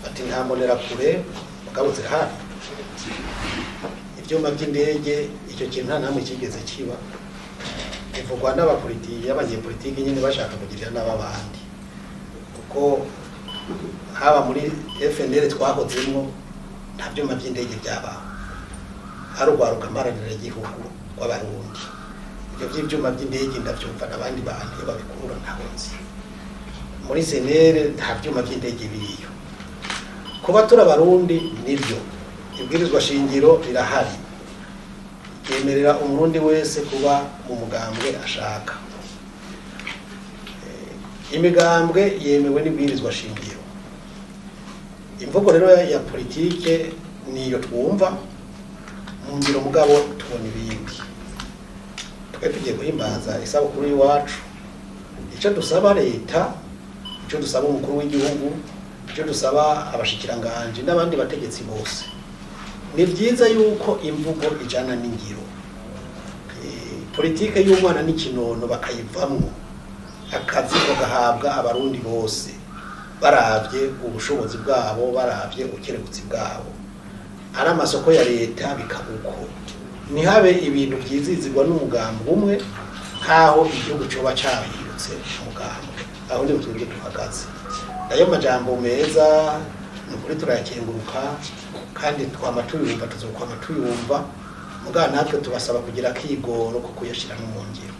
Bati nta mbonerakure, mugabo zirahari. Ivyuma by'indege, icyo kintu nta namwe kigeze kiba bivugwa n'abapolitiki, abanyepolitiki nyine bashaka kugirira n'ababandi, kuko haba muri FNL twahozemwo nta vyuma by'indege byabaho, hari urwaruka mparaniragihugu rw'Abarundi. Ibyo by'ibyuma by'indege ndabyumva n'abandi bantu iyo babikura, ntaho nzi. Muri CNL nta byuma by'indege biriyo. Kuba turi Abarundi nibyo, ibwirizwa shingiro rirahari, ryemerera Umurundi wese kuba mu mugambwe ashaka. Imigambwe yemewe n'ibwirizwa shingiro. Imvugo rero ya politike niyo twumva mu ngiro, mugabo tubona ibindi. Twe tugiye guhimbaza isabukuru y'iwacu. Icyo dusaba leta, icyo dusaba umukuru w'igihugu, icyo dusaba abashikiranganji n'abandi bategetsi bose, ni byiza yuko imvugo ijana n'ingiro. Politike y'umwana n'ikinono bakayivamwo, akazi bagahabwa Abarundi bose baravye ubushobozi bwabo, baravye ubukerebutsi bwabo. Ari amasoko ya leta bikaba uko, ntihabe ibintu byizizigwa n'umugambi umwe nk'aho igihugu coba cahindutse umugambi. Aho niho twebwe duhagaze. Ayo majambo meza ni ukuri turayakenguruka, kandi twama tuyumva, tuzokwama tuyumva, mugabo natwe tubasaba kugira akigoro ko kuyashira no mu ngiro.